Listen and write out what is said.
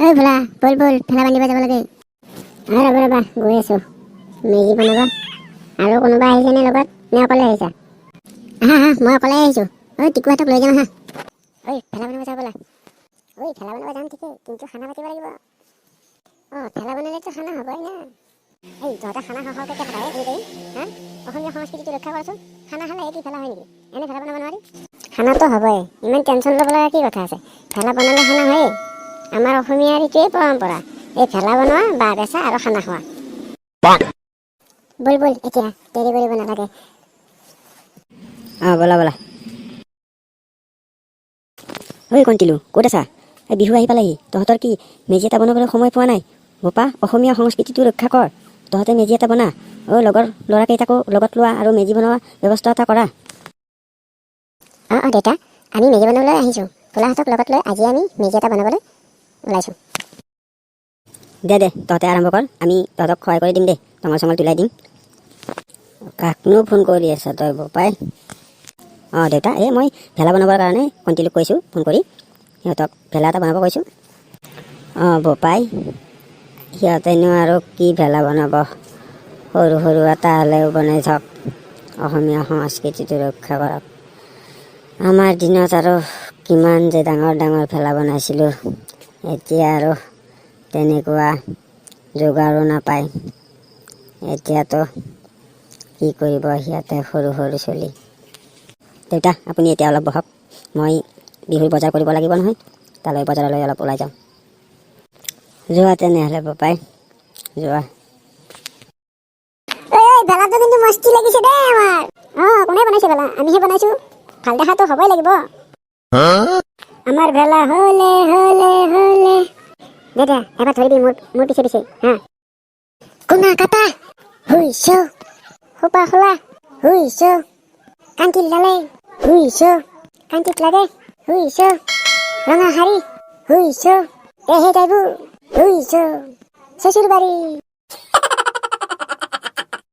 ঐ ভোলা, ব'ল ব'ল, ভেলা বান্ধিব যাব লাগে। অঁ, ৰ'বা ৰ'বা, গৈ আছোঁ। মেজি বনাব আৰু কোনোবা আহিছেনে লগত নে অকলে আহিছা? আহা আহা, মই অকলে আহিছোঁ। ঐ টিকুহঁতক লৈ যাওঁ আহা। ঐ, ভেলা বনাব যাওঁ ব'লা। ঐ, ভেলা বনাব যাম ঠিকেই, কিন্তু খানা পাতিব লাগিব। অঁ, ভেলা বনালেতো খানা হ'বই না। এই তহঁতে খানা খাওঁ খাওঁকে থাকা এনি টাইম। হা, অসমীয়া সংস্কৃতিটো ৰক্ষা কৰচোন। খানা খালে কি ভেলা হয় নেকি? এনে ভেলা বনাব নোৱাৰি? খানাটো হ'বই, ইমান টেনশ্যন ল'ব লগা কি কথা আছে? ভেলা বনালে খানা হয়েই। আমাৰ অসমীয়াৰ এইটোৱেই পৰম্পৰা, এই ভেলা বনোৱা, বাঁহ বেচা আৰু খানা খোৱা। ব'ল ব'ল, এতিয়া দেৰি কৰিব নালাগে। অঁ, ব'লা ব'লা। ঐ কণ্টিলু, ক'ত আছা? এই বিহু আহি পালেহি, তহঁতৰ কি মেজি এটা বনাবলৈ সময় পোৱা নাই? বোপা, অসমীয়া সংস্কৃতিটো ৰক্ষা কৰ। তহঁতে মেজি এটা বনা। অ' লগৰ ল'ৰাকেইটাকো লগত লোৱা আৰু মেজি বনোৱা ব্যৱস্থা এটা কৰা। অঁ অঁ দেউতা, আমি মেজি বনাবলৈ আহিছোঁ। ভোলাহঁতক লগত লৈ আজি আমি মেজি এটা বনাবলৈ ওলাইছোঁ। দে দে, তহঁতে আৰম্ভ কৰ, আমি তহঁতক সহায় কৰি দিম দে, টঙাল চঙাল তুলাই দিম। কাকনো ফোন কৰি আছ তই বোপাই? অঁ দেউতা, এই মই ভেলা বনাবৰ কাৰণে কণ্টিলুক কৈছোঁ ফোন কৰি, সিহঁতক ভেলা এটা বনাব কৈছোঁ। অঁ বোপাই, সিহঁতেনো আৰু কি ভেলা বনাব? সৰু সৰু এটা হ'লেও বনাই থওক, অসমীয়া সংস্কৃতিটো ৰক্ষা কৰক। আমাৰ দিনত আৰু কিমান যে ডাঙৰ ডাঙৰ ভেলা বনাইছিলোঁ, এতিয়া আৰু তেনেকুৱা যোগাৰো নাপায়। এতিয়াতো কি কৰিব সিহঁতে, সৰু সৰু চলি। দেউতা, আপুনি এতিয়া অলপ বহক, মই বিহুৰ বজাৰ কৰিব লাগিব নহয়, তালৈ বজাৰলৈ অলপ ওলাই যাওঁ। যোৱা তেনেহ'লে বোপাই, যোৱা। ঐ ভেলাটো কিন্তু মস্তি লাগিছে দেই আমাৰ। অঁ, কোনে বনাইছে ভেলা? আমিহে বনাইছোঁ, ভাল দেখাটো হ'বই লাগিব। আমাৰ ভেলা হ'লে হ'লে হ'লে। দে দে, এবাৰ ধৰিবি মোৰ পিছে পিছে। হা, কোনা কাটা হুইছ, সোপা খোলা হুইছ, কান্তিল লালে হুইছ, কান্তিত লাগে হুইছ, ৰঙা শাৰী হুইছ, দেহে দাইবু হুইছ, শ্বশুৰ বাৰী।